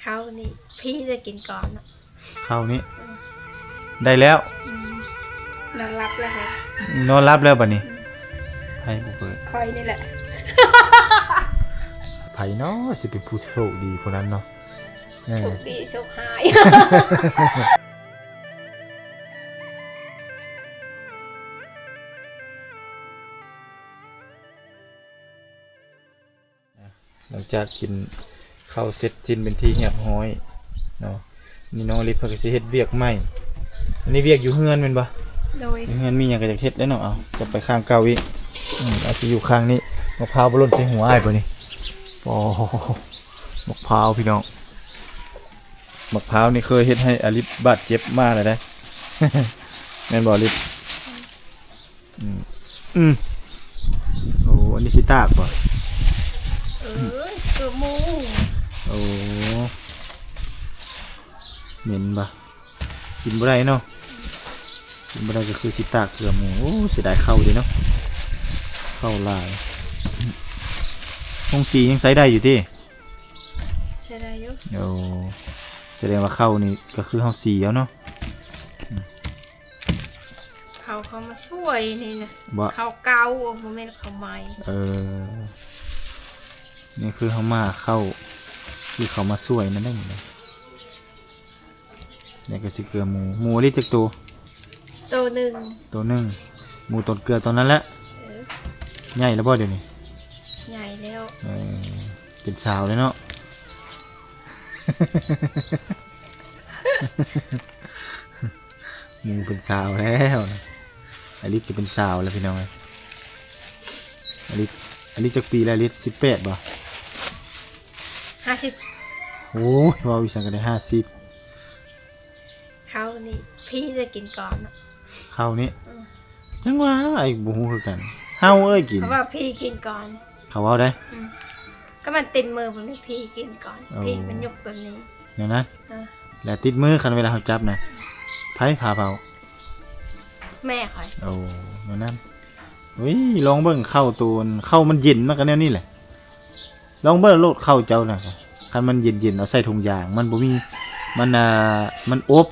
ເຂົ້ານີ້ ພີໄດ້ກິນກ່ອນເນາະ ເຂົ້ານີ້ ອືມ ໄດ້ແລ້ວ ອືມ ນອນຫຼັບແລ້ວ ນອນຫຼັບແລ້ວບັດນີ້ ອືມ ໃຜບໍ່ເປີດ ຂ້ອຍນີ້ແຫຼະ ໃຜເນາະ ຊິເປັນຜູ້ໂຊກດີຜູ້ນັ້ນເນາະ ເອີ ໂຊກດີໂຊກຮ້າຍ. ຫຼັງຈາກກິນເຂົ້າເສັດສິ້ນເປັນທີ່ຮຽບຮ້ອຍເນາະ ນີ້ນ້ອງລິດເພິ່ນກໍຊິເຮັດວຽກໃໝ່ ອັນນີ້ວຽກຢູ່ເຮືອນແມ່ນບໍ່? ໂດຍ ຢູ່ເຮືອນມີຫຍັງກໍຢາກເຮັດແຫຼະເນາະ ເອົາ ຈະໄປຂ້າງເກົ່າອີກ ອືມ ອາດຊິຢູ່ຂ້າງນີ້ ໝາກພ້າວບໍ່ຫຼົ່ນໃສ່ຫົວອ້າຍບໍ່ນີ້? ໂອ້ ໝາກພ້າວພີ່ນ້ອງ ໝາກພ້າວນີ້ເຄີຍເຮັດໃຫ້ອາລິດບາດເຈັບມາແລ້ວເດ້ ແມ່ນບໍ່ອາລິດ? ອືມ ອືມ ໂອ້ ອັນນີ້ຊິຕາກບໍ່? ເອີ ເກືອໝູ ໂອ້ ເໝັນບໍ່? ກິນບໍ່ໄດ້ເນາະ ກິນບໍ່ໄດ້ກໍຄືຊິຕາກເກືອໝູ ໂອ້ ເສຍດາຍເຂົ້າເດ້ເນາະ ເຂົ້າຫຼາຍ ໂຮງສີຍັງໃຊ້ໄດ້ຢູ່ຕິ? ໃຊ້ໄດ້ຢູ່ ໂອ້ ສະແດງວ່າເຂົ້ານີ້ກໍຄືເຮົາສີເອົາເນາະ ອືມ ເຂົາ ເຂົາມາຊ່ວຍນີ້ນະ ບໍ່ ເຂົາເກົ່າ ບໍ່ແມ່ນເຂົາໃໝ່ ເອີ ນີ້ຄືເຮົາມາເຂົ້າ ທີ່ເຂົາມາຊ່ວຍນັ້ນເອງ ນີ້ກໍຊິເກືອໝູ ໝູອາລິດຈັກໂຕ? ໂຕໜຶ່ງ ໂຕໜຶ່ງ ໝູຕົນເກືອຕົນນັ້ນແຫຼະ ເອີ ໃຫຍ່ແລ້ວບໍ່ດຽວນີ້? ໃຫຍ່ແລ້ວ ເອີ ເປັນສາວແລ້ວເນາະ ໝູເປັນສາວແລ້ວ ອາລິດກໍເປັນສາວແລ້ວພີ່ນ້ອງເອີຍ ອາລິດ ອາລິດຈັກປີແລ້ວ? ອາລິດສິບແປດບໍ່? ຫ້າສິບ ໂອ້ຍ ເວົ້າອີ່ຫຍັງກໍໄດ້ຫ້າສິບ ເຂົ້ານີ້ ພີໄດ້ກິນກ່ອນເນາະ ເຂົ້ານີ້ ອືມ ຈັ່ງວ່າອ້າຍບໍ່ຮູ້ຄືກັນ ເຮົາເອີຍກິນ ເພາະວ່າພີກິນກ່ອນ ເຂົາເວົ້າໄດ໋ ອືມ ກໍມັນຕິດມື ມັນມີພີກິນກ່ອນ ໂອ້ ພີມັນຍົກແບບນີ້ ແນວນັ້ນ ເອີ ແລ້ວຕິດມື ຄັນເວລາເຮົາຈັບນະ ໃຜພາເວົ້າ? ແມ່ຂ້ອຍ ໂອ້ ແນວນັ້ນ ອຸ້ຍ ລອງເບິ່ງເຂົ້າໂຕ ເຂົ້າມັນເຢັນ ມັນກໍແນວນີ້ແຫຼະ ລອງເບິ່ງໂລດເຂົ້າເຈົ້ານະ ຄັນມັນເຢັນໆ ເອົາໃສ່ຖົງຢາງ ມັນບໍ່ມີ ມັນ ອ່າ ມັນອົບ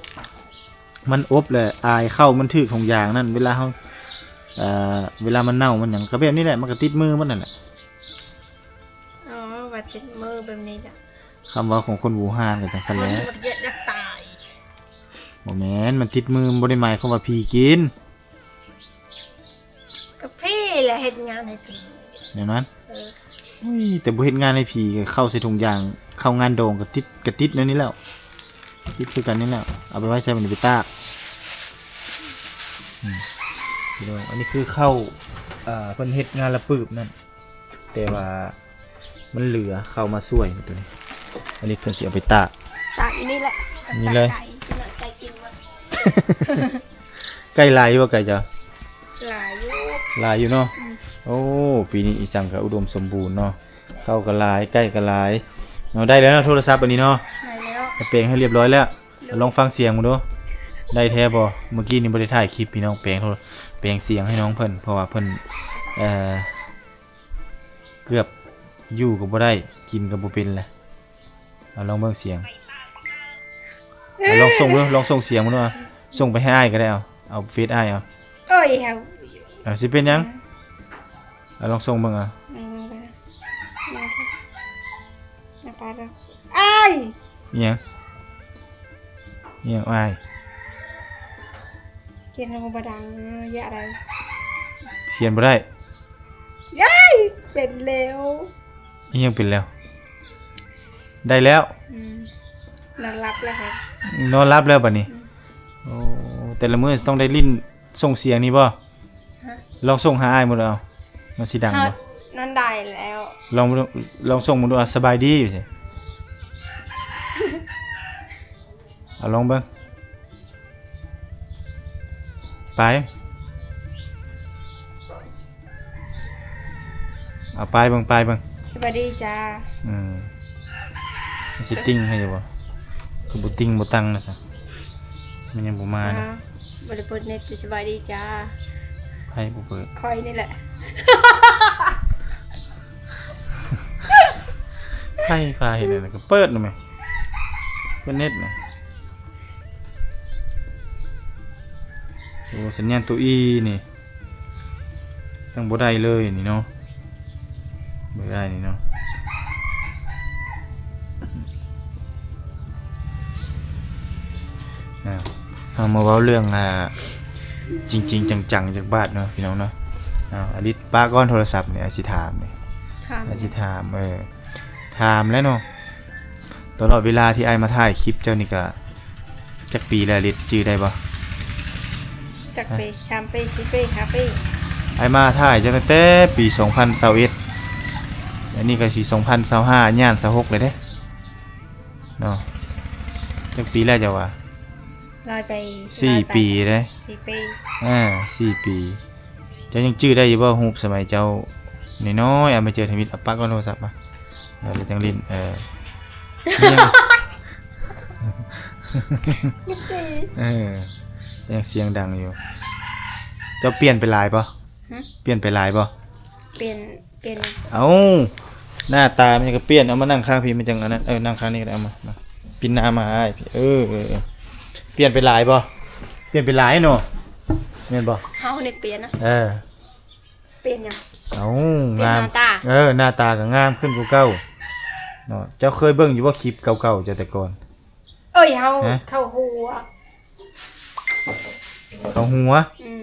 ມັນອົບແລ້ວອາຍເຂົ້າມັນຖືກຖົງຢາງນັ້ນ ເວລາເຮົາ ເອີ ເວລາມັນເນົ່າມັນຫຍັງ ກໍແບບນີ້ແຫຼະ ມັນກໍຕິດມືໝົດນັ້ນແຫຼະ ອໍ ວ່າຕິດມືແບບນີ້ລະ ຄຳເວົ້າຂອງຄົນຫວູຮານກໍຈັ່ງຊັ້ນແຫຼະ ມັນຢາກຕາຍ ບໍ່ແມ່ນ ມັນຕິດມື ມັນບໍ່ໄດ້ໝາຍຄວາມວ່າຜີກິນ ກໍຜີແຫຼະເຮັດງານໃຫ້ຜີ ແນວນັ້ນ ເອີ ອຸ້ຍ ແຕ່ບໍ່ເຮັດງານໃຫ້ຜີ ກໍເຂົ້າໃສ່ຖົງຢາງ ເຂົ້າງານດອງກໍຕິດ ກໍຕິດແນວນີ້ແຫຼ້ວ ຕິດຄືກັນນີ້ແຫຼ້ວ ເອົາໄປໄວ້ໃສ ມັນໄປຕາກ ອືມ ພີ່ນ້ອງ ອັນນີ້ຄືເຂົ້າ ເອີ ເພິ່ນເຮັດງານລະປຶບນັ້ນ ແຕ່ວ່າ ມັນເຫຼືອເຂົ້າມາຊ່ວຍໂຕນີ້ ອາລິດເພິ່ນຊິເອົາໄປຕາກ ຕາກຢູ່ນີ້ແຫຼະ ນີ້ເລີຍ ຕາກໄກ່ ຊິເອົາໄກ່ກິນໝົດ ໄກ່ຫຼາຍຢູ່ບໍ່ໄກ່ເຈົ້າ? ຫຼາຍຢູ່ ຫຼາຍຢູ່ເນາະ ອືມ ໂອ້ ປີນີ້ອີສັງກໍອຸດົມສົມບູນເນາະ ເຂົ້າກໍຫຼາຍ ໄກ່ກໍຫຼາຍເນາະ ໄດ້ແລ້ວເນາະ ໂທລະສັບອັນນີ້ເນາະ ໄດ້ແລ້ວ ແປງໃຫ້ລຽບຮ້ອຍແລ້ວ ລອງຟັງສຽງເບິ່ງດູ ໄດ້ແທ້ບໍ່? ເມື່ອກີ້ນີ້ບໍ່ໄດ້ຖ່າຍຄລິບພີ່ນ້ອງ ແປງໂທ ແປງສຽງໃຫ້ນ້ອງເພິ່ນ ເພາະວ່າເພິ່ນ ເອີ ເກືອບຢູ່ກໍບໍ່ໄດ້ ກິນກໍບໍ່ເປັນແຫຼະ ເອົາລອງເບິ່ງສຽງ ເອົາລອງສົ່ງເບິ່ງ ລອງສົ່ງສຽງເບິ່ງດູ ສົ່ງໄປໃຫ້ອ້າຍກໍໄດ້ ເອົາ ເອົາເຟສອ້າຍເອົາ ໂອ້ຍ ເອົາ ເອົາ ຊິເປັນຫຍັງ? ເອົາລອງສົ່ງເບິ່ງ ເອົາ ເອົາໄປ ເອົາໄປ ອ້າຍ ອີຫຍັງ? ອີຫຍັງອ້າຍ? ຂຽນບໍ່ດັງ ຢາກໄດ້ ຂຽນບໍ່ໄດ້ ຍາຍ ເປັນແລ້ວ ອີຫຍັງເປັນແລ້ວ? ໄດ້ແລ້ວ ອືມ ນອນຫຼັບແລ້ວ ນອນຫຼັບແລ້ວບັດນີ້ ອືມ ໂອ້ ແຕ່ລະມື້ຕ້ອງໄດ້ຫຼິ້ນ ສົ່ງສຽງນີ້ບໍ່? ຮະ? ລອງສົ່ງຫາອ້າຍເບິ່ງດູ ເອົາ ມັນຊິດັງບໍ່? ນັ້ນໄດ້ແລ້ວ ລອງເບິ່ງ ລອງສົ່ງເບິ່ງດູ ເອົາ ສະບາຍດີ ຢູ່ຊີ້ ເອົາ ລອງເບິ່ງ ໄປ ເອົາ ໄປເບິ່ງ ໄປເບິ່ງ ສະບາຍດີຈ້າ ອືມ ມັນຊິຕິ່ງໃຫ້ຢູ່ບໍ່? ຄືບໍ່ຕິ່ງບໍ່ຕັ້ງນະຊະ ມັນຍັງບໍ່ມາເນາະ ອ່າ ບໍ່ໄດ້ເປີດເນັດຢູ່ ສະບາຍດີຈ້າ ໃຜບໍ່ເປີດ? ຂ້ອຍນີ້ແຫຼະ ໃຜພາເຮັດອັນນັ້ນ ກໍເປີດນຳແມະ ເພິ່ນເຮັດນະ. ໂອ້ ສັນຍານໂຕອີນີ້ ຍັງບໍ່ໄດ້ເລີຍນີ້ເນາະ. ບໍ່ໄດ້ນີ້ເນາະ. ອ່າ ເຮົາມາເວົ້າເລື່ອງ ອ່າ ຈິງໆ ຈັງໆ ຈັກບາດເນາະ ພີ່ນ້ອງເນາະ. ເອົາ ອາລິດ ປະກ່ອນໂທລະສັບນີ້ ອ້າຍຊິຖາມນີ້ ຖາມ ອ້າຍຊິຖາມ ເອີ ຖາມແຫຼະເນາະ. ຕະຫຼອດເວລາທີ່ອ້າຍມາຖ່າຍຄລິບເຈົ້ານີ້ກະຈັກປີແລ້ວ ລິດຈື່ໄດ້ບໍ່? ຈັກປີ? ສາມປີ ສີ່ປີ ຫ້າປີ. ອ້າຍມາຖ່າຍເຈົ້າຕັ້ງແຕ່ປີສອງພັນຊາວເອັດ ອັນນີ້ກະຊິສອງພັນຊາວຫ້າ ຍ່າງຊາວຫົກແລ້ວເດ້ເນາະ. ຈັກປີແລ້ວເຈົ້າວ່າ? ຫຼາຍປີ ສີ່ປີເດ້. ສີ່ປີ. ອ່າ ສີ່ປີ. ເຈົ້າຍັງຈື່ໄດ້ຢູ່ບໍ່ ຮູບສະໄໝເຈົ້ານ້ອຍໆ? ອາ ມາເຈີທຳອິດ ອາ ປະກ່ອນໂທລະສັບມາ ແລ້ວຈັ່ງຫຼິ້ນ. ເອີ ຍັງ ເອີ ຍັງສຽງດັງຢູ່. ເຈົ້າປ່ຽນໄປຫຼາຍບໍ່? ຫຶ? ປ່ຽນໄປຫຼາຍບໍ່? ປ່ຽນ ປ່ຽນ. ເອົ້າ ໜ້າຕາມັນກະປ່ຽນ. ເອົາມານັ່ງຂ້າງພີ້ ມັນຈັ່ງອັນນັ້ນ. ເອີ ນັ່ງຂ້າງນີ້ກະໄດ້. ເອົາມາ ມາ ປິ່ນໜ້າມາໃຫ້ ເອີ ເອີ ເອີ. ປ່ຽນໄປຫຼາຍບໍ່? ປ່ຽນໄປຫຼາຍເນາະ ແມ່ນບໍ່? ເຮົານີ້ປ່ຽນນະ. ເອີ ປ່ຽນຫຍັງ? ເອົ້າ ປ່ຽນໜ້າຕາ. ງາມ. ເອີ ໜ້າຕາກະງາມຂຶ້ນກວ່າເກົ່າເນາະ. ເຈົ້າເຄີຍເບິ່ງຢູ່ບໍ່ ຄລິບເກົ່າໆ ເຈົ້າແຕ່ກ່ອນ? ເອີຍ ເຮົາ ຮະ? ເຂົ້າຫົວ ເຂົ້າຫົວ? ອືມ.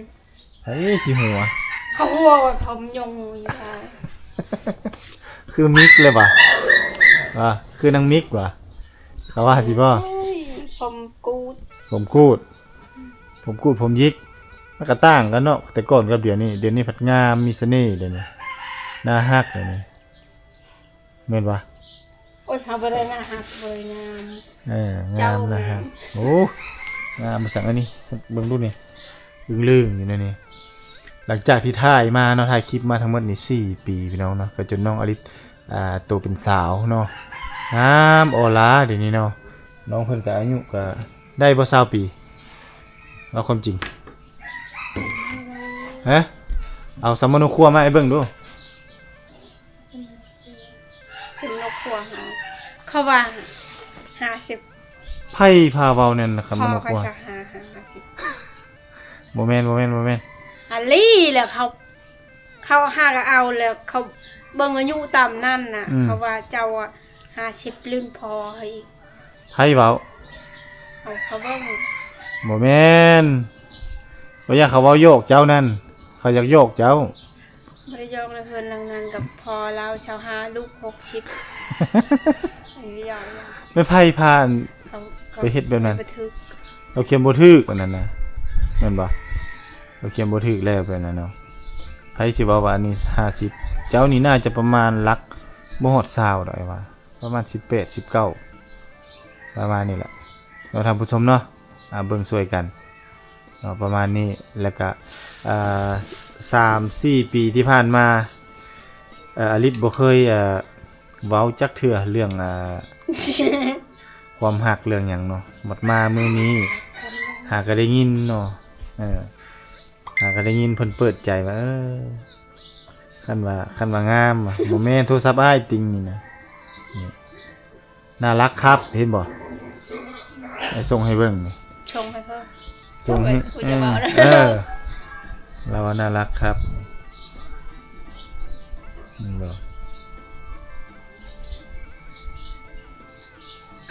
ໃຜຊິຫົວ? ເຂົ້າຫົວວ່າເຂົາຍົງຢູ່. ຄືມິກເລີຍຫວາ? ວ່າຄືນາງມິກຫວາ? ເຂົາວ່າຊິບໍ່? ໂອ້ຍ ຜົມກູດ ຜົມກູດ ຜົມກູດ ຜົມຢິກ. ມັນກະຕ່າງກັນເນາະ ແຕ່ກ່ອນກັບດຽວນີ້. ດຽວນີ້ພັດງາມ ມີສະເໜ່ດຽວນີ້ ໜ້າຮັກດຽວນີ້. ແມ່ນບໍ່? ໂອ້ຍ ເຮົາບໍ່ໄດ້ໜ້າຮັກ ບໍ່ໄດ້ງາມ. ເອີ ງາມ ໜ້າຮັກ. ໂອ້ ງາມ ມາສັ່ງອັນນີ້ ເບິ່ງດູນີ້ ອຶ້ງລຶ້ງຢູ່ໃນນີ້. ຫຼັງຈາກທີ່ຖ່າຍມາເນາະ ຖ່າຍຄລິບມາທັງໝົດນີ້ສີ່ປີ ພີ່ນ້ອງເນາະ ກະຈົນນ້ອງອາລິດ ອ່າ ໂຕເປັນສາວເນາະ ງາມ ອໍລາດຽວນີ້ເນາະ. ນ້ອງເພິ່ນກະອາຍຸກະໄດ້ບໍ່ຊາວປີ? ເວົ້າຄວາມຈິງ ຮະ? ເອົາສຳມະໂນຄົວມາໃຫ້ເບິ່ງດູ. ສຳມະໂນຄົວ ເຂົາວ່າຫ້າສິບ. ໃຜພາເວົ້າແນວນັ້ນ ຄຳມະໂນຄົວ? ພໍ່ຂ້ອຍຊາວຫ້າ ຫ້າສິບ. ບໍ່ແມ່ນ ບໍ່ແມ່ນ ບໍ່ແມ່ນ. ອາລີແລ້ວ ເຂົາ ເຂົາຫາກະເອົາແລ້ວ ເຂົາເບິ່ງອາຍຸຕາມນັ້ນນະ. ອືມ. ເຂົາວ່າເຈົ້າອະຫ້າສິບ ລຸ້ນພໍ່ເຮົາອີກ. ໃຜເວົ້າ? ເອົາ ເຂົາເບິ່ງ. ບໍ່ແມ່ນ ບໍ່ຢາກ ເຂົາເວົ້າຢອກເຈົ້ານັ້ນ ເຂົາຢາກຢອກເຈົ້າ. ບໍ່ໄດ້ຢອກແລ້ວ ເຮືອນຫຼັງນັ້ນກັບພໍ່ລາວຊາວຫ້າ ລູກຫົກສິບ. ອັນນີ້ຢອກ. ແມ່ນໃຜພາ ເຂົາ ເຂົາ ໄປເຮັດແບບນັ້ນ? ບໍ່ຖືກ ເຂົາຂຽນບໍ່ຖືກປານນັ້ນນະ ແມ່ນບໍ່? ເຂົາຂຽນບໍ່ຖືກແລ້ວປານນັ້ນເນາະ. ໃຜຊິເວົ້າວ່າອັນນີ້ຫ້າສິບ ເຈົ້ານີ້ໜ້າຈະປະມານຫຼັກບໍ່ຮອດຊາວດອກ ອ້າຍວ່າ ປະມານສິບແປດ ສິບເກົ້າ ປະມານນີ້ແຫຼະເນາະ ທ່ານຜູ້ຊົມເນາະ. ອ່າ ເບິ່ງຊ່ວຍກັນເນາະ ປະມານນີ້. ແລ້ວກະ ອ່າ ສາມສີ່ປີທີ່ຜ່ານມາ ເອີ ອາລິດບໍ່ເຄີຍ ເອີ ເວົ້າຈັກເທື່ອເລື່ອງ ອ່າ ຄວາມຮັກເລື່ອງຫຍັງເນາະ. ບັດມາມື້ນີ້ຫາກະໄດ້ຍິນເນາະ ເອີ ຫາກະໄດ້ຍິນເພິ່ນເປີດໃຈວ່າ ເອີ ຄັນວ່າ ຄັນວ່າງາມ ບໍ່ແມ່ນ ໂທລະສັບອ້າຍຕິງນີ້ນະ ນີ້ ໜ້າຮັກຄັບ ເຫັນບໍ່? ໃຫ້ສົ່ງໃຫ້ເບິ່ງນີ້ ສົ່ງໃຫ້ເພິ່ນ ສົ່ງໃຫ້ ສົ່ງໃຫ້ຜູ້ຈະເວົ້ານະ ເອີ ລາວວ່າໜ້າຮັກຄັບ ເຫັນບໍ່?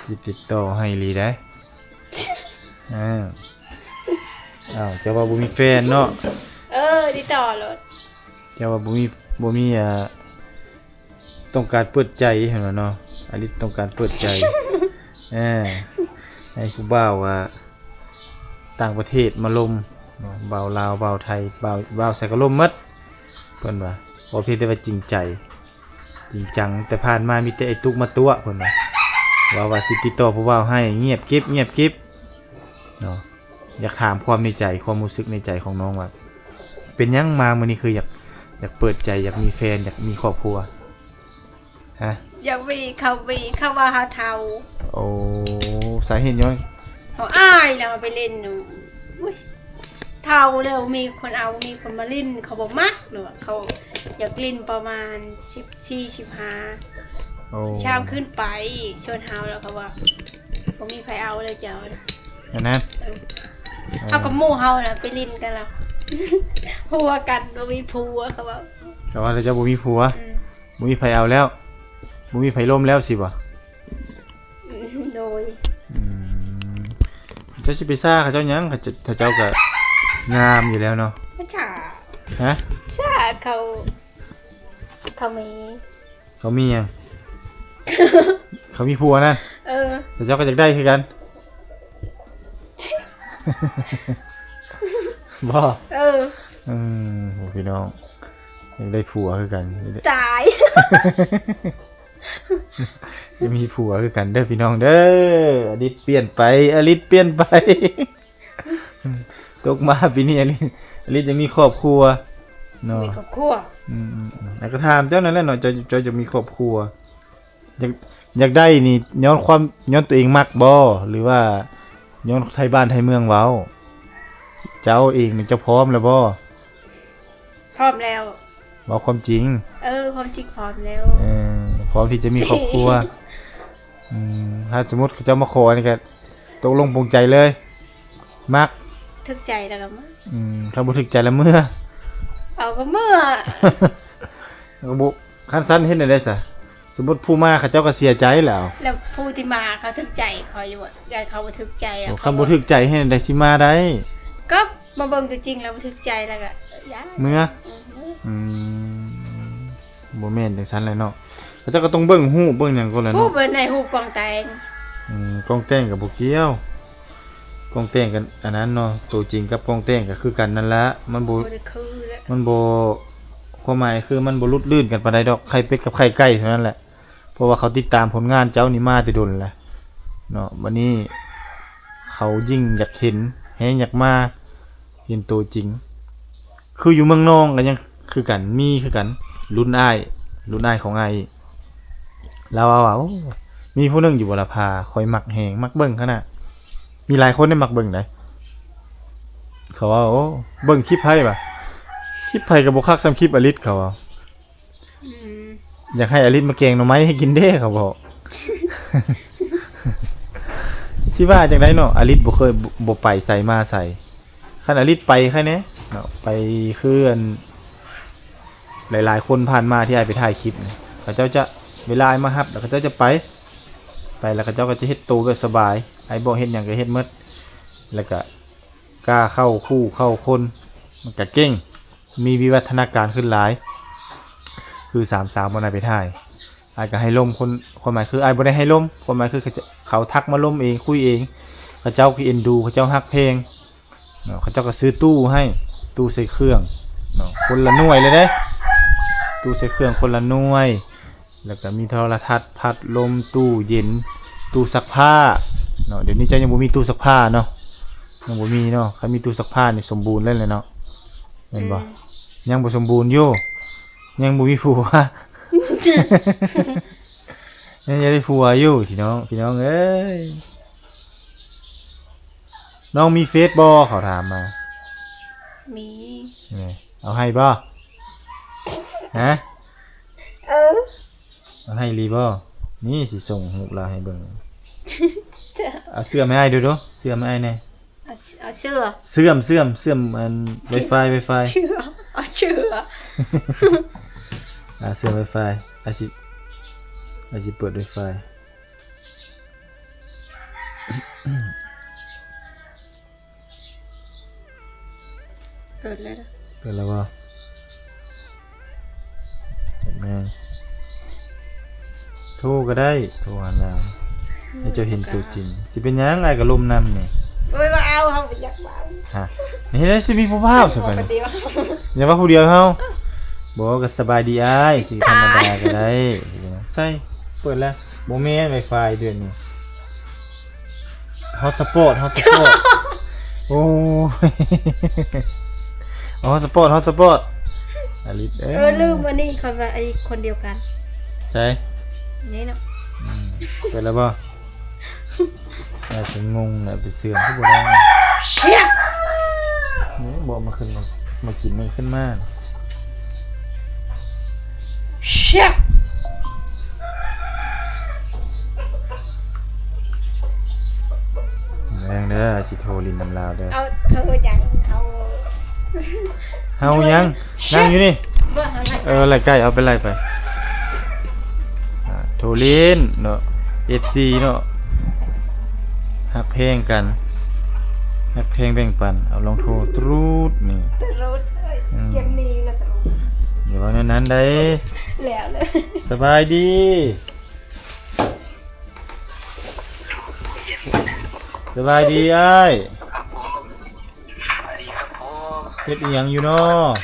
ຊິຕິດຕໍ່ໃຫ້ອີ່ຫຼີໃດ໋. ເອີ ອ້າວ ເຈົ້າວ່າບໍ່ມີແຟນເນາະ? ເອີ ຕິດຕໍ່ໂລດ. ເຈົ້າວ່າບໍ່ມີ ບໍ່ມີ ອ່າ ຕ້ອງການເປີດໃຈຫັ້ນວ່າເນາະ ອາລິດຕ້ອງການເປີດໃຈ ເອີ ໃຫ້ຜູ້ບ່າວ ອ່າ ຕ່າງປະເທດມາລົມເນາະ ບ່າວລາວ ບ່າວໄທ ບ່າວ ບ່າວໃສກະລົມໝົດ ເພິ່ນວ່າ ຂໍພຽງແຕ່ວ່າຈິງໃຈ ຈິງຈັງ. ແຕ່ຜ່ານມາມີແຕ່ໄອ້ຕຸກມາຕົວະ ເພິ່ນວ່າ ວ່າ ວ່າຊິຕິດຕໍ່ຜູ້ບ່າວໃຫ້ ງຽບກິບ ງຽບກິບເນາະ. ຢາກຖາມຄວາມໃນໃຈ ຄວາມຮູ້ສຶກໃນໃຈຂອງນ້ອງວ່າ ເປັນຫຍັງມາມື້ນີ້ຄືຢາກ ຢາກເປີດໃຈ ຢາກມີແຟນ ຢາກມີຄອບຄົວ ຮະ? ຢາກມີ ເຂົາມີ ເຂົາວ່າເຮົາເຖົ້າ. ໂອ້ ສາເຫດຍ້ອນ ເຮົາອາຍແລ້ວເຮົາໄປຫຼິ້ນ ໂອ້ຍ ເຖົ້າແລ້ວມີຄົນເອົາ ມີຄົນມາຫຼິ້ນ ເຂົາບໍ່ມັກເນາະ ເຂົາຢາກຫຼິ້ນປະມານສິບສີ່ ສິບຫ້າ ໂອ້ ສິບສາມຂຶ້ນໄປ ສ່ວນເຮົາແລ້ວເຂົາວ່າ ບໍ່ມີໃຜເອົາເລີຍເຈົ້ານະ ອັນນັ້ນ ເອີ ເອີ ເຮົາກັບໝູ່ເຮົານະໄປຫຼິ້ນກັນລະ ຜົວກັນ ບໍ່ມີຜົວ ເຂົາເວົ້າ ເຂົາວ່າແລ້ວເຈົ້າບໍ່ມີຜົວ ອືມ ບໍ່ມີໃຜເອົາແລ້ວ ບໍ່ມີໃຜລົມແລ້ວ ຊິບໍ່? ອືມ ໂດຍ ອືມ ເຈົ້າຊິໄປຊ້າເຂົາເຈົ້າຫຍັງ? ເຂົາເຈົ້າ ເຂົາເຈົ້າກໍງາມຢູ່ແລ້ວເນາະ ມັນຊ້າ ຮະ? ຊ້າ ເຂົາ ເຂົາມີ ເຂົາມີຫຍັງ? ເຂົາມີຜົວນັ້ນ ເອີ ແຕ່ເຈົ້າກໍຢາກໄດ້ຄືກັນ ບໍ່? ເອີ ອືມ ໂອ້ ພີ່ນ້ອງ ຢາກໄດ້ຜົວຄືກັນ ຕາຍ ຢາກມີຜົວຄືກັນເດີພີ່ນ້ອງເດີ ອາລິດປ່ຽນໄປ ອາລິດປ່ຽນໄປ. ຕົກມາປີນີ້ ອາລິດ ອາລິດຈະມີຄອບຄົວເນາະ ມີຄອບຄົວ ອືມໆໆ ແລ້ວກໍຖາມເຈົ້ານັ້ນແຫຼະເນາະ ເຈົ້າ ເຈົ້າຈະມີຄອບຄົວ ຢາກ ຢາກໄດ້ນີ້ຍ້ອນຄວາມ ຍ້ອນຕົວເອງມັກບໍ່ ຫຼືວ່າຍ້ອນໄທບ້ານໄທເມືອງເວົ້າ? ເຈົ້າເອງນີ້ເຈົ້າພ້ອມແລ້ວບໍ່? ພ້ອມແລ້ວ ເວົ້າຄວາມຈິງ ເອີ ຄວາມຈິງພ້ອມແລ້ວ ເອີ ພ້ອມທີ່ຈະມີຄອບຄົວ ອືມ ຖ້າສົມມຸດເຂົາເຈົ້າມາຂໍນີ້ກໍຕົກລົງປົງໃຈເລີຍ ມັກ ຖືກໃຈແລ້ວກໍມາ ອືມ ຖ້າບໍ່ຖືກໃຈແລ້ວເມືອ ເອົາກໍເມືອ ກໍບໍ່ ຄັນຊັ້ນເຮັດແນວໃດຊະ? ສົມມຸດຜູ້ມາເຂົາເຈົ້າກໍເສຍໃຈແລ້ວ ແລ້ວຜູ້ທີ່ມາເຂົາຖືກໃຈຂ້ອຍຢູ່ບໍ່? ຢ້ານເຂົາບໍ່ຖືກໃຈ ໂອ້ ຄັນບໍ່ຖືກໃຈເຮັດແນວໃດຊິມາໄດ້? ກໍມາເບິ່ງຕົວຈິງແລ້ວບໍ່ຖືກໃຈແລ້ວກໍຢ້ານ ເມືອ ອືມ ອືມ ບໍ່ແມ່ນຈັ່ງຊັ້ນແຫຼະເນາະ ເຂົາເຈົ້າກໍຕ້ອງເບິ່ງຮູບເບິ່ງຫຍັງກ່ອນແຫຼະເນາະ ຮູບເບິ່ງໃນຮູບກອງແຕ່ງ ອືມ ກອງແຕ່ງກໍບໍ່ກ່ຽວ ກອງແຕ່ງກັນອັນນັ້ນເນາະ ຕົວຈິງກັບກອງແຕ່ງກໍຄືກັນນັ້ນລະ ມັນບໍ່ ບໍ່ໄດ້ຄືແຫຼະ ມັນບໍ່ ຄວາມໝາຍຄືມັນບໍ່ຫຼຸດລື່ນກັນປານໃດດອກ ໄຂ່ເປັດກັບໄຂ່ໄກ່ເທົ່ານັ້ນແຫຼະ ເພາະວ່າເຂົາຕິດຕາມຜົນງານເຈົ້ານີ້ມາແຕ່ດົນແລ້ວເນາະ ບັດນີ້ເຂົາຍິ່ງຢາກເຫັນ ແຮງຢາກມາເຫັນໂຕຈິງ ຄືຢູ່ເມືອງນອງກໍຍັງຄືກັນ ມີຄືກັນ ລຸ້ນອ້າຍ ລຸ້ນອ້າຍຂອງອ້າຍອີກ ລາວເວົ້າວ່າ ໂອ້ ມີຜູ້ໜຶ່ງຢູ່ບໍ່ລະພາ ຂ້ອຍມັກແຮງ ມັກເບິ່ງຂະໜາດ ມີຫຼາຍຄົນໄດ້ມັກເບິ່ງໃດ ເຂົາເວົ້າ ໂອ້ ເບິ່ງຄລິບໃຜວະ ຄລິບໃຜກໍບໍ່ຄັກສ່ຳຄລິບອາລິດ ເຂົາເວົ້າ ອືມ ຢາກໃຫ້ອາລິດມາແກງໜໍ່ໄມ້ໃຫ້ກິນເດ້ ເຂົາເວົ້າ ຊິວ່າຈັ່ງໃດເນາະ ອາລິດບໍ່ເຄີຍ ບໍ່ໄປໃສມາໃສ ຄັນອາລິດໄປໃຄແດ່ເນາະ ໄປຄືອັນ ຫຼາຍໆຄົນຜ່ານມາທີ່ອ້າຍໄປຖ່າຍຄລິບ ເຂົາເຈົ້າຈະ ເວລາອ້າຍມາຮັບ ແລ້ວເຂົາເຈົ້າຈະໄປ ໄປແລ້ວເຂົາເຈົ້າກໍຈະເຮັດໂຕແບບສະບາຍ ອ້າຍບອກເຮັດຫຍັງກໍເຮັດໝົດ ແລ້ວກໍກ້າເຂົ້າຄູ່ເຂົ້າຄົນ ມັນກໍເກັ່ງ ມີວິວັດທະນາການຂຶ້ນຫຼາຍ ຄືສາມສາວບ່ອນອ້າຍໄປຖ່າຍ ອ້າຍກໍໃຫ້ລົມຄົນ ຄວາມໝາຍຄືອ້າຍບໍ່ໄດ້ໃຫ້ລົມ ຄວາມໝາຍຄືເຂົາ ເຂົາທັກມາລົມເອງ ຄຸຍເອງ ເຂົາເຈົ້າກໍເອັນດູ ເຂົາເຈົ້າຮັກແພງເນາະ ເຂົາເຈົ້າກໍຊື້ຕູ້ໃຫ້ ຕູ້ໃສ່ເຄື່ອງເນາະ ຄົນລະໜ່ວຍເລີຍເດ້ ຕູ້ໃສ່ເຄື່ອງຄົນລະໜ່ວຍ ແລ້ວກໍມີໂທລະທັດ ພັດລົມ ຕູ້ເຢັນ ຕູ້ຊັກຜ້າເນາະ ດຽວນີ້ເຈົ້າຍັງບໍ່ມີຕູ້ຊັກຜ້າເນາະ ຍັງບໍ່ມີເນາະ ຄັນມີຕູ້ຊັກຜ້ານີ້ສົມບູນເລີຍແຫຼະເນາະ ແມ່ນບໍ່? ອືມ ຍັງບໍ່ສົມບູນຢູ່ ຍັງບໍ່ມີຜົວ ຍັງຢາກໄດ້ຜົວຢູ່ພີ່ນ້ອງ ພີ່ນ້ອງເອີຍ ນ້ອງມີເຟສບໍ່? ເຂົາຖາມມາ ມີ ນີ້ ເອົາໃຫ້ບໍ່? ຮະ? ເອີ ເອົາໃຫ້ອີ່ຫຼີບໍ່? ນີ້ ຊິສົ່ງຮູບລາວໃຫ້ເບິ່ງ ເອົາເຊື່ອມໃຫ້ອ້າຍດູດູ ເຊື່ອມໃຫ້ອ້າຍແດ່ ເອົາ ເອົາເຊື່ອ ເຊື່ອມ ເຊື່ອມ ເຊື່ອມອັນ ໄວຟາຍ ໄວຟາຍ ເຊື່ອມ ເອົາເຊື່ອມ ອ່າ ເຊື່ອມໄວຟາຍ ອ້າຍຊິ ອ້າຍຊິເປີດໄວຟາຍ ເປີດແລ້ວເດີ ເປີດແລ້ວບໍ່? ເປີດແມ່ນ ໂທກໍໄດ້ ໂທຫາລາວ ໃຫ້ເຈົ້າເຫັນຕົວຈິງ ຊິເປັນຫຍັງ ອ້າຍກໍລົມນຳນີ້ ໂອ້ຍ ບໍ່ເອົາ ເຮົາບໍ່ຢາກເວົ້າ ຮະ ນີ້ໄດ້ ຊິມີຜູ້ບ່າວຊະ ເວົ້າ ໄປ ຄົນດຽວ ຢ່າເວົ້າຜູ້ດຽວເຮົາ ບໍ່ ກໍສະບາຍດີອ້າຍ ຊິທຳມະດາກໍໄດ້ ໃສ່ ເປີດແລ້ວ ບໍ່ແມ່ນ ໄວຟາຍ ເດືອນນີ້ ຮອດສະປອດ ຮອດສະປອດ ໂອ້ຍ ຮອດສະປອດ ຮອດສະປອດ ອາລິດເອີຍ ເອີ ລືມ ອັນນີ້ຂ້ອຍວ່າໄອ້ຄົນດຽວກັນ ໃສ ນີ້ເນາະ ອືມ ເປີດແລ້ວບໍ່? ອາດຈະງົງແຫຼະ ໄປເຊື່ອມຄືບໍ່ໄດ້ ເຊຍ ນີ້ບອກມາຂຶ້ນມາ ມາກິນມັນຂຶ້ນມາ ເຊຍ. ເດີ ຊິໂທຫຼິ້ນນຳລາວເດີ. ເອົາ ເຮົາຫຍັງ ເຮົາ ເຮົາຫຍັງ? ນັ່ງຢູ່ນີ້. ບໍ່ ເຮົາ ເອີ ໄລ່ໄກ່ ເອົາໄປໄລ່ໄປ. ອ່າ ໂທຫຼິ້ນເນາະ ເອັຟຊີເນາະ ຮັກແພງກັນ ຮັກແພງແບ່ງປັນ. ເອົາ ລອງໂທ ຕຣູດນີ້ ຕຣູດ. ເອີຍ ອືມ ກຽມນີ້ລະ ຕຣູດ. ຢ່າເວົ້າແນວນັ້ນໄດ໋. ແລ້ວເລີຍ. ສະບາຍດີ. ສະບາຍດີອ້າຍ. ສະບາຍດີຄັບຜົມ. ເຮັດອີ່ຫຍັງຢູ່ນໍ? ເ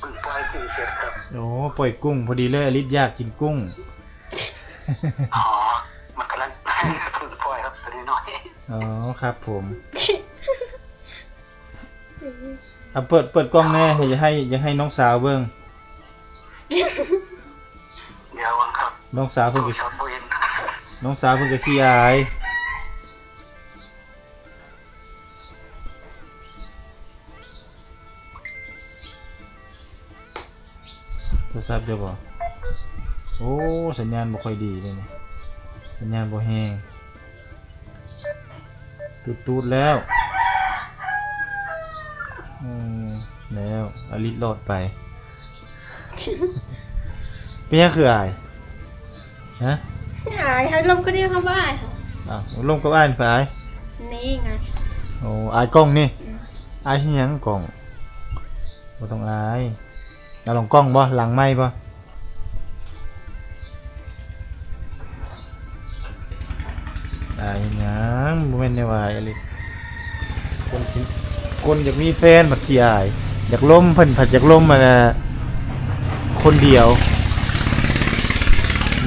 ພິ່ງປ່ອຍກຸ້ງເສັດຄັບ. ໂອ້ ປ່ອຍກຸ້ງ ພໍດີເລີຍ ອາລິດຢາກກິນກຸ້ງ. ອໍ ມັນກຳລັງເພິ່ງປ່ອຍຄັບ ຕົວນ້ອຍ. ອໍ ຄັບຜົມ. ອາ ເປີດ ເປີດກ້ອງແດ່ ຢາກໃຫ້ ຢາກໃຫ້ນ້ອງສາວເບິ່ງ. ດຽວກ່ອນຄັບ ນ້ອງສາວເພິ່ນກໍ ໂທລະສັບບໍ່ເຫັນ ນ້ອງສາວເພິ່ນກໍຂີ້ອາຍ. ໂທລະສັບເຈົ້າບໍ? ໂອ້ ສັນຍານບໍ່ຄ່ອຍດີເດ້ນີ້ ສັນຍານບໍ່ແຮງ. ຕູດໆແລ້ວ. ອືມ ແລ້ວ ອາລິດລອດໄປ. ເປັນຫຍັງຄືອາຍ? ຮະ? ອາຍ ໃຫ້ລົມຄົນດຽວ ເຮົາບໍ່ອາຍ. ອ້າວ ລົມກັບອ້າຍນີ້ ໃຜອາຍ? ນີ້ໄງ. ໂອ້ ອາຍກ້ອງນີ້. ອືມ. ອາຍເຮັດຫຍັງກ້ອງ? ບໍ່ຕ້ອງອາຍ. ເອົາ ລອງກ້ອງບໍ່? ຫຼັງໄມບໍ່? ອາຍຫຍັງ? ບໍ່ແມ່ນແນວອາຍອີ່ຫຼີ. ຄົນຊິ ຄົນຢາກມີແຟນບັດຂີ້ອາຍ. ຢາກລົມ ເພິ່ນພັດຢາກລົມ ອັນນ່າ ຄົນດຽວ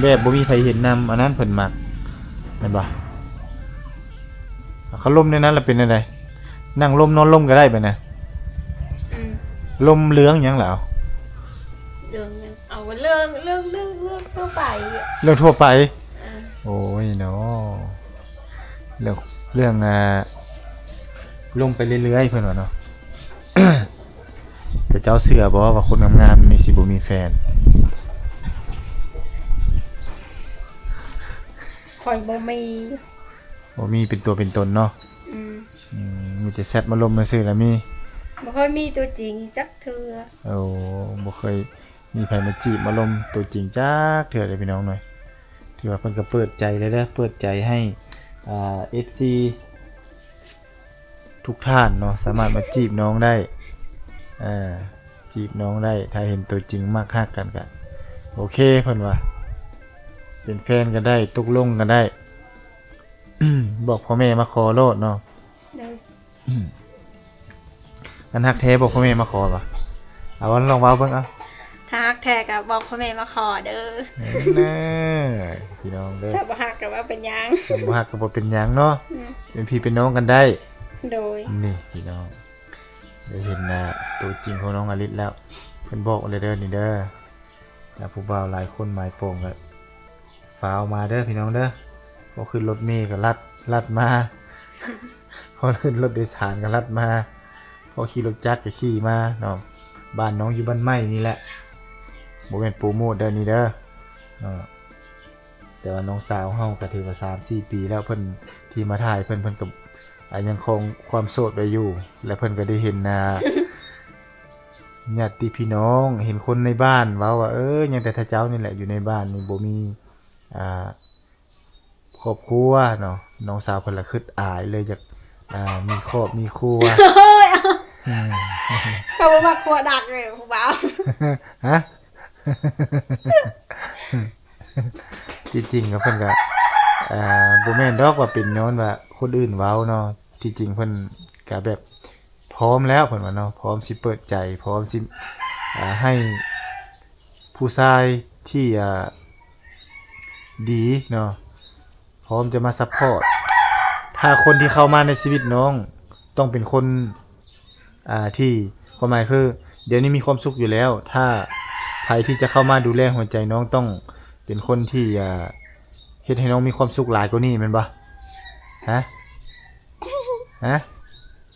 ແບບບໍ່ມີໃຜເຫັນນຳ ອັນນັ້ນເພິ່ນມັກ ແມ່ນບໍ່? ຄັນລົມແນວນັ້ນລະເປັນແນວໃດ? ນັ່ງລົມນອນລົມກໍໄດ້ບາດນະ. ອືມ. ລົມເລື່ອງຫຍັງລະເອົາ? ເລື່ອງຫຍັງ? ເອົາເລື່ອງ ເລື່ອງ ເລື່ອງ ເລື່ອງທົ່ວໄປ. ເລື່ອງທົ່ວໄປ? ເອີ. ໂອ້ຍເນາະ ເລື່ອງ ເລື່ອງ ອ່າ ລົມໄປເລື້ອຍໆ ເພິ່ນວ່າເນາະ. ແຕ່ເຈົ້າເຊື່ອບໍ່ວ່າຄົນງາມໆ ນີ້ຊິບໍ່ມີແຟນ? ຂ້ອຍບໍ່ມີ. ບໍ່ມີເປັນຕົວເປັນຕົນເນາະ. ອືມ. ອືມ ມີແຕ່ແຊັດມາລົມຊື່ໆລະມີ. ບໍ່ເຄີຍມີຕົວຈິງຈັກເທື່ອ. ໂອ້ ບໍ່ເຄີຍມີໃຜມາຈີບມາລົມຕົວຈິງຈັກເທື່ອເດ້ພີ່ນ້ອງເອີຍ. ຖືວ່າເພິ່ນກໍເປີດໃຈແລ້ວເດີ ເປີດໃຈໃຫ້ ອ່າ ເອັຟຊີ ທຸກທ່ານເນາະ ສາມາດມາຈີບນ້ອງໄດ້ ເອີ ຈີບນ້ອງໄດ້ ຖ້າເຫັນຕົວຈິງມັກຮັກກັນກະໂອເຄ ເພິ່ນວ່າ ເປັນແຟນກັນໄດ້ ຕົກລົງກັນໄດ້. ບອກພໍ່ແມ່ມາຂໍໂລດເນາະ. ໂດຍ. ອັນຮັກແທ້ບອກພໍ່ແມ່ມາຂໍບໍ່? ເອົາ ລອງເວົ້າເບິ່ງເອົາ. ຖ້າຮັກແທ້ກໍບອກພໍ່ແມ່ມາຂໍເດີ. ເອີ ພີ່ນ້ອງເດີ ຖ້າບໍ່ຮັກກໍບໍ່ເປັນຫຍັງ ບໍ່ຮັກກໍບໍ່ເປັນຫຍັງເນາະ. ອືມ. ເປັນພີ່ເປັນນ້ອງກັນໄດ້. ໂດຍ. ນີ້ພີ່ນ້ອງ ໄດ້ເຫັນໜ້າຕົວຈິງຂອງນ້ອງອາລິດແລ້ວ ເພິ່ນບອກແລ້ວເດີນີ້ເດີ. ແລ້ວຜູ້ບ່າວຫຼາຍຄົນໝາຍປອງກໍຟ້າວມາເດີພີ່ນ້ອງເດີ. ພໍຂຶ້ນລົດເມກໍລັດ ລັດມາ ພໍຂຶ້ນລົດໂດຍສານກໍລັດມາ ພໍຂີ່ລົດຈັກກໍຂີ່ມາເນາະ. ບ້ານນ້ອງຢູ່ບ້ານໃໝ່ນີ້ແຫຼະ ບໍ່ແມ່ນໂປຣໂມດເດີນີ້ເດີເນາະ. ແຕ່ວ່ານ້ອງສາວເຮົາກໍຖືວ່າສາມສີ່ປີແລ້ວ ເພິ່ນທີ່ມາຖ່າຍເພິ່ນ ເພິ່ນກໍ ອ່າ ຍັງຄົງຄວາມໂສດໄວ້ຢູ່ ແລະ ເພິ່ນກໍໄດ້ເຫັນ ອ່າ ຍາດຕິພີ່ນ້ອງ ເຫັນຄົນໃນບ້ານເວົ້າວ່າ ເອີ ຍັງແຕ່ເຈົ້ານີ້ແຫຼະຢູ່ໃນບ້ານນີ້ ບໍ່ມີ ອ່າ ຄອບຄົວເນາະ. ນ້ອງສາວເພິ່ນລະຄຶດອາຍເລີຍ ຢາກ ອ່າ ມີຄອບມີຄົວ. ໂອ້ຍ ອືມ ເຂົາບໍ່ມັກຄົວດັກເລີຍຜູ້ບ່າວ. ຮະ? ທີ່ຈິງກໍເພິ່ນກໍ ອ່າ ບໍ່ແມ່ນດອກວ່າເປັນຍ້ອນວ່າຄົນອື່ນເວົ້າເນາະ. ທີ່ຈິງເພິ່ນກໍແບບພ້ອມແລ້ວ ເພິ່ນວ່າເນາະ ພ້ອມຊິເປີດໃຈ ພ້ອມຊິ ອ່າ ໃຫ້ຜູ້ຊາຍທີ່ ອ່າ ດີເນາະ ພ້ອມຈະມາຊັບພອດ. ຖ້າຄົນທີ່ເຂົ້າມາໃນຊີວິດນ້ອງຕ້ອງເປັນຄົນ ອ່າ ທີ່ ຄວາມໝາຍຄື ດຽວນີ້ມີຄວາມສຸກຢູ່ແລ້ວ ຖ້າໃຜທີ່ຈະເຂົ້າມາດູແລຫົວໃຈນ້ອງ ຕ້ອງເປັນຄົນທີ່ ອ່າ ເຮັດໃຫ້ນ້ອງມີຄວາມສຸກຫຼາຍກວ່ານີ້ແມ່ນບໍ່? ຮະ? ຮະ?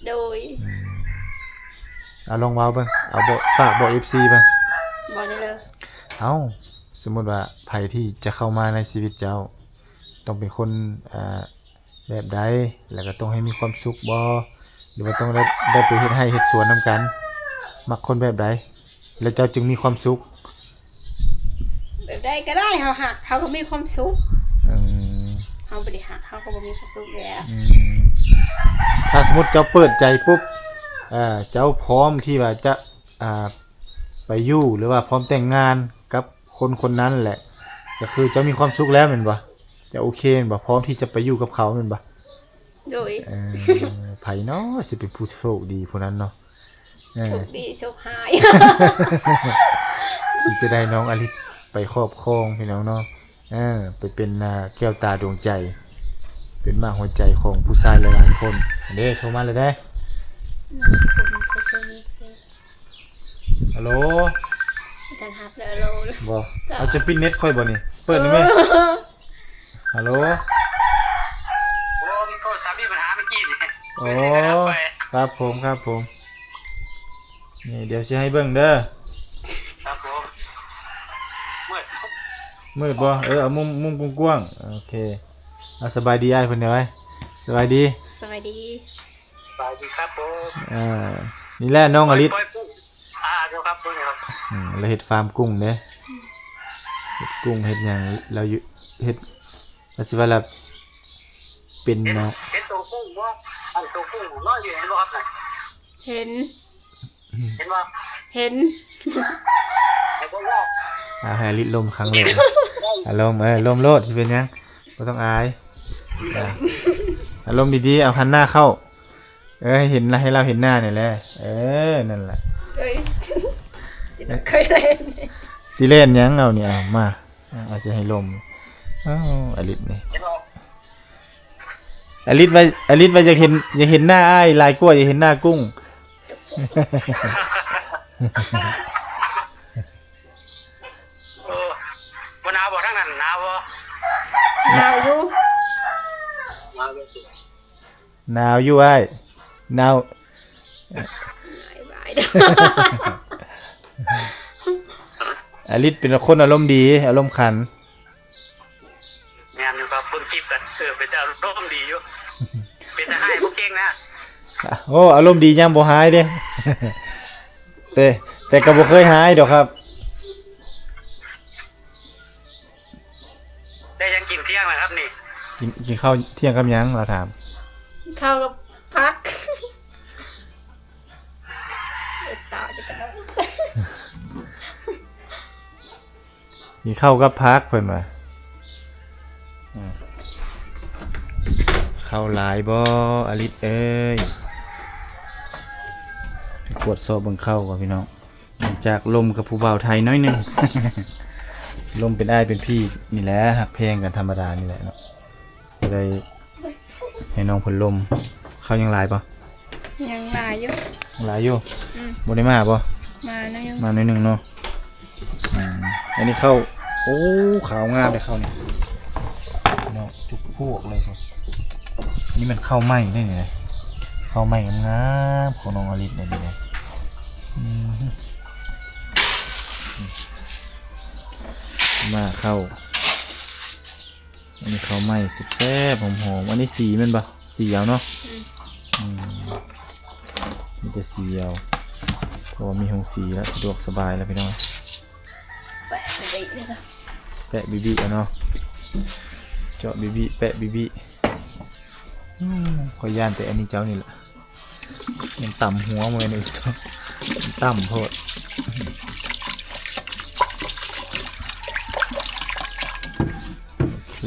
ໂດຍ. ອືມ ເອົາ ລອງເວົ້າເບິ່ງ ເອົາ ບອກ ຝາກບອກເອັຟຊີເບິ່ງ. ບອກໄດ້ເລີຍ. ເອົ້າ ສົມມຸດວ່າໃຜທີ່ຈະເຂົ້າມາໃນຊີວິດເຈົ້າ ຕ້ອງເປັນຄົນ ອ່າ ແບບໃດ? ແລ້ວກໍຕ້ອງໃຫ້ມີຄວາມສຸກບໍ່? ຫຼືວ່າຕ້ອງໄດ້ ໄດ້ໄປເຮັດໄຮ່ເຮັດສວນນຳກັນ? ມັກຄົນແບບໃດ? ແລ້ວເຈົ້າຈຶ່ງມີຄວາມສຸກ? ແບບໃດກໍໄດ້ ເຮົາຮັກ ເຮົາກໍມີຄວາມສຸກ. ອືມ ເຮົາບໍ່ໄດ້ຮັກ ເຮົາກໍບໍ່ມີຄວາມສຸກແລ້ວ. ອືມ ຖ້າສົມມຸດເຈົ້າເປີດໃຈປຸບ ເອີ ເຈົ້າພ້ອມທີ່ວ່າຈະ ອ່າ ໄປຢູ່ ຫຼືວ່າພ້ອມແຕ່ງງານກັບຄົນຄົນນັ້ນແຫຼະ ກໍຄືເຈົ້າມີຄວາມສຸກແລ້ວແມ່ນບໍ່? ເຈົ້າໂອເຄແມ່ນບໍ່? ພ້ອມທີ່ຈະໄປຢູ່ກັບເຂົາແມ່ນບໍ່? ໂດຍ ເອີ ໃຜເນາະຊິເປັນຜູ້ໂຊກດີຜູ້ນັ້ນເນາະ? ເອີ ໂຊກດີໂຊກຮ້າຍ ຊິຈະໄດ້ນ້ອງອາລິດໄປຄອບຄອງພີ່ນ້ອງເນາະ. ເອີ ໄປເປັນ ອ່າ ແກ້ວຕາດວງໃຈ ເປັນໝາກຫົວໃຈຂອງຜູ້ຊາຍຫຼາຍໆຄົນ. ເດ້ ໂທມາແລ້ວເດ້. ຮັລໂຫຼ ບໍ່ທັນຮັບເດີ ຮັລໂຫຼ. ບໍ່ ເອົາ ຈະປິດເນັດຂ້ອຍບໍ່ນີ້? ເປີດໄດ້ໄໝ? ເອີ ຮັລໂຫຼ ໂອ້ ມີໂທລະສັບມີບັນຫາເມື່ອກີ້ນີ້. ໂອ້ ເປີດໄດ້ແລ້ວ ຄັບຜົມ ຄັບຜົມ. ນີ້ ດຽວຊິໃຫ້ເບິ່ງເດີ. ຄັບຜົມ. ມືດ ມືດບໍ່? ເອີ ເອົາມຸມ ມຸມກວ້າງໆ. ໂອເຄ ເອົາ ສະບາຍດີອ້າຍເພິ່ນແດ່ໄວ. ສະບາຍດີ ສະບາຍດີ. ສະບາຍດີຄັບຜົມ. ເອີ ນີ້ແຫຼະນ້ອງອາລິດ ປ່ອຍ ປ່ອຍ ປູກ ອ່າ ເດີຄັບຜົມ. ອືມ ລາວເຮັດຟາມກຸ້ງເດ້ ເຮັດກຸ້ງເຮັດຫຍັງ ລາວຢູ່ ເຮັດ ລາວຊິວ່າລາວເປັນ ເຫັນ ນະ ເຫັນໂຕກຸ້ງບໍ່? ອັນໂຕກຸ້ງລອຍຢູ່ ເຫັນບໍ່ຄັບນະ? ເຫັນ ເຫັນບໍ່? ເຫັນ ໃຫ້ເບິ່ງບໍ່? ອ່າ ໃຫ້ອາລິດລົມຄັ້ງແລກ ອາລົມ ເອີ ລົມໂລດ ຊິເປັນຫຍັງ? ບໍ່ຕ້ອງອາຍ ອ່າ ອາລົມດີໆ ເອົາຫັນໜ້າເຂົ້າ ເອີ ໃຫ້ເຫັນ ໃຫ້ລາວເຫັນໜ້ານີ້ແຫຼະ. ເອີ ນັ້ນລະ ເອີຍ ຊິເຄີຍເຫຼັ້ນ ຊິເຫຼັ້ນຫຍັງເອົານີ້ ເອົາມາ ເອົາ ຊິໃຫ້ລົມ. ອ້າວ ອາລິດນີ້ ອາລິດວ່າ ອາລິດວ່າຢາກເຫັນ ຢາກເຫັນໜ້າອ້າຍຫຼາຍກວ່າຢາກເຫັນໜ້າກຸ້ງ. ໂອ້ ບໍ່ໜາວບໍ່? ທາງນັ້ນໜາວບໍ່? ໜາວຢູ່ ໜາວຢູ່ ໜາວຢູ່ອ້າຍ ໜາວ. ອາລິດເປັນຄົນອາລົມດີ ອາລົມຂັນ. ແມ່ນຢູ່ຄັບ ເບິ່ງຄລິບກັນ ເອີ ເປັນຕາອາລົມດີຢູ່ ເປັນຕາຮ້າຍບໍ່ເກັ່ງນະ. ໂອ້ ອາລົມດີຍາມບໍ່ຮ້າຍເດ້ ແຕ່ ແຕ່ກໍບໍ່ເຄີຍຮ້າຍດອກຄັບ. ໄດ້ຫຍັງກິນທ່ຽງລະຄັບນີ້? ກິນ ກິນເຂົ້າທ່ຽງກັບຫຍັງ? ລາວຖາມ. ເຂົ້າກັບຜັກ. ເອີ ຕາຍ ກິນເຂົ້າກັບຜັກເພິ່ນວ່າ. ອືມ ເຂົ້າຫຼາຍບໍ່ ອາລິດເອີຍ? ກວດສອບເບິ່ງເຂົ້າກ່ອນພີ່ນ້ອງ. ຫຼັງຈາກລົມກັບຜູ້ບ່າວໄທໜ້ອຍໜຶ່ງ ລົມເປັນອ້າຍເປັນພີ່ນີ້ແຫຼະ ຮັກແພງກັນທຳມະດານີ້ແຫຼະເນາະ. ກໍໄດ້ໃຫ້ນ້ອງເພິ່ນລົມ. ເຂົ້າຍັງຫຼາຍບໍ່? ຍັງຫຼາຍຢູ່ ຍັງຫຼາຍຢູ່. ອືມ ບໍ່ໄດ້ມາບໍ່? ມາໜ້ອຍໜຶ່ງ ມາໜ້ອຍໜຶ່ງເນາະ. ອືມ ອັນນີ້ເຂົ້າ ໂອ້ ຂາວງາມເດ້ເຂົ້ານີ້ເນາະ ຈຸກພວກເລີຍ. ນີ້ມັນເຂົ້າໃໝ່ເດ້ນີ້ ເຂົ້າໃໝ່ງາມໆຂອງນ້ອງອາລິດເດ້ນີ້. ອືມ ມາເຂົ້າ ອັນນີ້ເຂົ້າໃໝ່ແຊບໆ ຫອມໆ. ອັນນີ້ສີແມ່ນບໍ່? ສີເອົາເນາະ. ອືມ ອືມ ມີແຕ່ສີເອົາ ເພາະວ່າມີໂຮງສີແລ້ວ ສະດວກສະບາຍແລ້ວພີ່ນ້ອງ. ແປະບິບິເອົາເນາະ ເຈາະບິບິ ແປະບິບິ. ອືມ ຂ້ອຍຢ້ານແຕ່ອັນນີ້ເຈົ້ານີ້ແຫຼະ ມັນຕຳຫົວມື້ນີ້ ມັນຕຳໂພດ. ໂອເຄ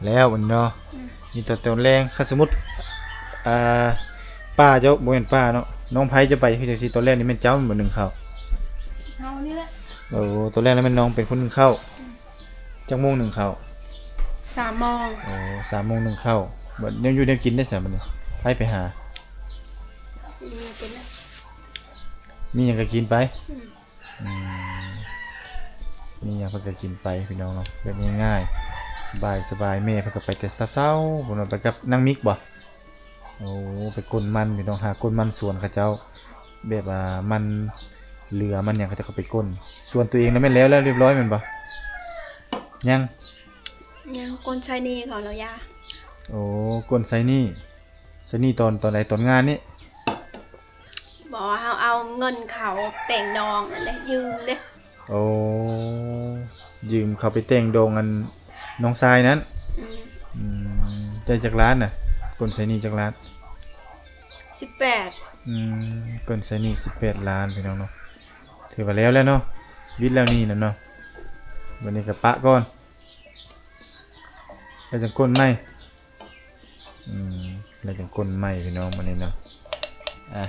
ແລ້ວບັດນີ້ເນາະ. ອືມ ນີ້ຕອນ ຕອນແລງ ຄັນສົມມຸດ ອ່າ ປ້າເຈົ້າ ບໍ່ແມ່ນປ້າເນາະ ນ້ອງໃຜຈະໄປຄືຈັ່ງຊີ້ ຕອນແລກນີ້ແມ່ນເຈົ້າແມ່ນບໍ່ໜຶ້ງເຂົ້າ? ເຮົານີ້ແຫຼະ. ໂອ້ ຕອນແລກນີ້ແມ່ນນ້ອງເປັນຄົນໜຶ້ງເຂົ້າ. ອືມ ຈັກໂມງໜຶ້ງເຂົ້າ? ສາມໂມງ. ໂອ້ ສາມໂມງໜຶ້ງເຂົ້າ. ບັດແນວຢູ່ແນວກິນເດ້ຊະບັດນີ້ ໃຜໄປຫາ? ມີຫຍັງກໍກິນໄປ. ອືມ ອືມ ມີຫຍັງເພິ່ນກໍກິນໄປພີ່ນ້ອງເນາະ ແບບງ່າຍໆ ສະບາຍໆ. ແມ່ເພິ່ນກໍໄປແຕ່ເຊົ້າໆ ເພິ່ນວ່າໄປກັບນາງມິກບໍ່? ໂອ້ ໄປກົ້ນມັນພີ່ນ້ອງ ຫາກົ້ນມັນສວນເຂົາເຈົ້າ ແບບວ່າມັນເຫຼືອມັນຫຍັງ ເຂົາເຈົ້າກໍໄປກົ້ນ. ສ່ວນຕົວເອງລະແມ່ນແລ້ວ ແລ້ວຮຽບຮ້ອຍແມ່ນບໍ່? ຍັງ ຍັງ ກົ້ນໃສ່ໜີ່ເຂົາລະຢ່າ. ໂອ້ ກົ້ນໃຊ້ໜີ້ ໃຊ້ໜີ້ຕອນ ຕອນໃດ? ຕອນງານນີ້? ບໍ່ ເຮົາເອົາເງິນເຂົາແຕ່ງດອງນັ້ນແຫຼະ ຢືມເດ້. ໂອ້ ຢືມເຂົາໄປແຕ່ງດອງອັນນ້ອງຊາຍນັ້ນ. ອືມ ອືມ ໄດ້ຈັກລ້ານນະ? ກົ້ນໃຊ້ໜີ້ຈັກລ້ານ? ສິບແປດ. ອືມ ກົ້ນໃຊ້ໜີ້ສິບແປດລ້ານ ພີ່ນ້ອງເນາະ. ຖືວ່າແລ້ວແລ້ວເນາະ ບິດແລ້ວໜີ້ນຳເນາະ. ບັດນີ້ກໍປະກ່ອນ ແລ້ວຈັ່ງກົ້ນໃໝ່. ອືມ ແລ້ວຈັ່ງກົ້ນໃໝ່ ພີ່ນ້ອງ ມື້ນີ້ເນາະ. ອ່ະ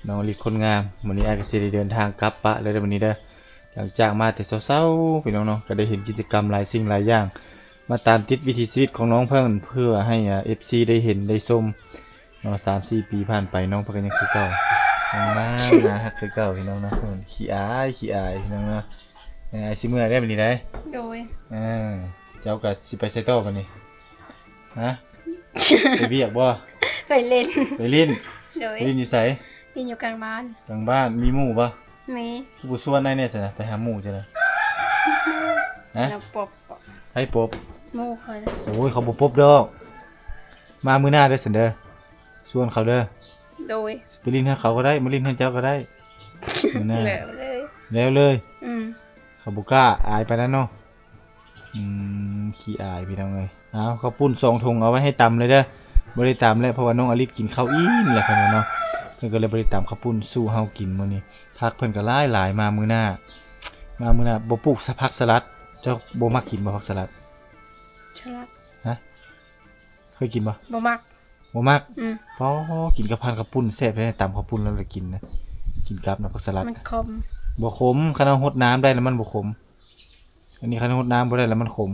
ນ້ອງອາລິດຄົນງາມ ມື້ນີ້ອ້າຍກໍຊິໄດ້ເດີນທາງກັບປະເລີຍເດີ ມື້ນີ້ເດີ. ຫຼັງຈາກມາແຕ່ເຊົ້າໆ ພີ່ນ້ອງເນາະ ກໍໄດ້ເຫັນກິດຈະກຳຫຼາຍສິ່ງຫຼາຍຢ່າງ ມາຕາມຕິດວິຖີຊີວິດຂອງນ້ອງເພິ່ນ ເພື່ອໃຫ້ ອ່າ ເອັຟຊີ ໄດ້ເຫັນໄດ້ຊົມເນາະ. ສາມສີ່ປີຜ່ານໄປ ນ້ອງເພິ່ນກໍຍັງຄືເກົ່າ ຍັງໜ້າ ໜ້າຮັກຄືເກົ່າ ພີ່ນ້ອງເນາະ. ຂີ້ອາຍ ຂີ້ອາຍ ພີ່ນ້ອງເນາະ. ເອີ ອ້າຍຊິເມືອແລ້ວບັດນີ້ໄດ໋. ໂດຍ. ເອີ ເຈົ້າກໍຊິໄປໃສຕໍ່ບັດນີ້? ຮະ ໄປວຽກບໍ່? ໄປຫຼິ້ນ. ໄປຫຼິ້ນ? ໂດຍ. ໄປຫຼິ້ນຢູ່ໃສ? ຫຼິ້ນຢູ່ກາງບ້ານ. ກາງບ້ານ ມີໝູ່ບໍ່? ມີ. ຄືບໍ່ຊວນອ້າຍແດ່ຊັ້ນນະ ໄປຫາໝູ່ຈັ່ງໃດ? ຮະ? ແລ້ວປົບ ໃຜປົບ? ໝູ່ຂ້ອຍ. ໂອ້ຍ ເຂົາບໍ່ປົບດອກ. ມາມື້ໜ້າເດີຊັ້ນເດີ ຊວນເຂົາເດີ. ໂດຍ. ໄປຫຼິ້ນເຮືອນເຂົາກໍໄດ້ ມາຫຼິ້ນເຮືອນເຈົ້າກໍໄດ້. ມື້ໜ້າ ແລ້ວເລີຍ ແລ້ວເລີຍ. ອືມ ເຂົາບໍ່ກ້າ ອາຍປານນັ້ນເນາະ. ອືມ ຂີ້ອາຍ ພີ່ນ້ອງເອີຍ. ເອົາ ເຂົ້າປຸ້ນສອງຖົງ ເອົາໄວ້ໃຫ້ຕຳເລີຍເດີ. ບໍ່ໄດ້ຕຳແລ້ວ ເພາະວ່ານ້ອງອາລິດກິນເຂົ້າອີ່ມແລ້ວ ເພິ່ນວ່າເນາະ. ເພິ່ນກໍເລີຍບໍ່ໄດ້ຕຳເຂົ້າປຸ້ນສູ່ເຮົາກິນມື້ນີ້. ຜັກເພິ່ນກໍຫຼາຍໆ ມາມື້ໜ້າ ມາມື້ໜ້າ. ບໍ່ປູກສະ ຜັກສະຫຼັດ ເຈົ້າບໍ່ມັກກິນບໍ່ ຜັກສະຫຼັດ? ສະຫຼັດ. ຮະ? ເຄີຍກິນບໍ່? ບໍ່ມັກ. ບໍ່ມັກ? ອືມ. ອໍ ກິນກັບພັນເຂົ້າປຸ້ນແຊບແທ້ ຕຳເຂົ້າປຸ້ນແລ້ວລະກິນນະ ກິນກັບນຳຜັກສະຫຼັດ. ມັນຂົມ. ບໍ່ຂົມ ຄັນເຮົາຫົດນ້ຳໄດ້ລະມັນບໍ່ຂົມ. ອັນນີ້ຄັນຫົດນ້ຳບໍ່ໄດ້ລະມັນຂົມ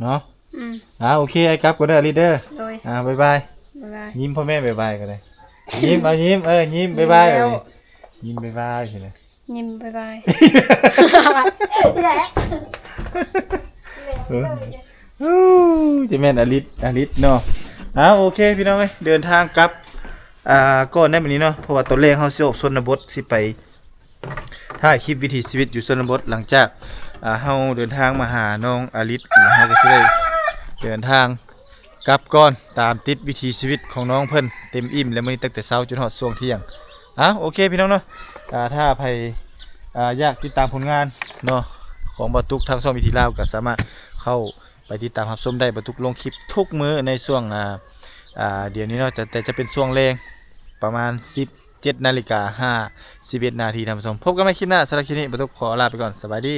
ເນາະ. ອືມ. ອ່າ ໂອເຄ ອ້າຍກັບກ່ອນເດີອາລິດເດີ. ໂດຍ. ອ່າ ບາຍບາຍ. ບາຍບາຍ. ຍິ້ມພໍ່ແມ່ບາຍບາຍກັນເດີ. ຍິ້ມ ເອົາຍິ້ມ ເອີ ຍິ້ມບາຍບາຍ. ຍິ້ມແລ້ວ ເອີ ຍິ້ມບາຍບາຍຊິນະ. ຍິ້ມບາຍບາຍ. ເອີ ໂອ້ ຈະແມ່ນອາລິດ ອາລິດເນາະ. ເອົາ ໂອເຄ ພີ່ນ້ອງເອີຍ ເດີນທາງກັບ ອ່າ ກ່ອນໄດ້ບັດນີ້ເນາະ ເພາະວ່າຕອນແລງເຮົາຊິອອກຊົນນະບົດ ຊິໄປຖ່າຍຄລິບວິຖີຊີວິດຢູ່ຊົນນະບົດ. ຫຼັງຈາກ ອ່າ ເຮົາເດີນທາງມາຫານ້ອງອາລິດ ເຮົາກໍຊິໄດ້ເດີນທາງກັບກ່ອນ ຕາມຕິດວິຖີຊີວິດຂອງນ້ອງເພິ່ນເຕັມອີ່ມ ແລະ ມື້ນີ້ຕັ້ງແຕ່ເຊົ້າຈົນຮອດຊ່ວງທ່ຽງ. ອ່າ ໂອເຄ ພີ່ນ້ອງເນາະ ອ່າ ຖ້າໃຜ ອ່າ ຢາກຕິດຕາມຜົນງານເນາະ ຂອງບ່າວຕຸກທາງຊ່ອງວິຖີລາວ ກໍສາມາດເຂົ້າ ໄປຕິດຕາມຮັບຊົມໄດ້ ບ່າວຕຸກລົງຄລິບທຸກມື້ໃນຊ່ວງ ອ່າ ອ່າ ດຽວນີ້ເນາະ ຈະ ແຕ່ຈະເປັນຊ່ວງແລງ ປະມານສິບເຈັດນາລິກາ ຫາ ສິບເອັດນາທີ ທ່ານຜູ້ຊົມ. ພົບກັນໃໝ່ຄລິບໜ້າ ສຳລັບຄລິບນີ້ ບ່າວຕຸກຂໍລາໄປກ່ອນ ສະບາຍດີ.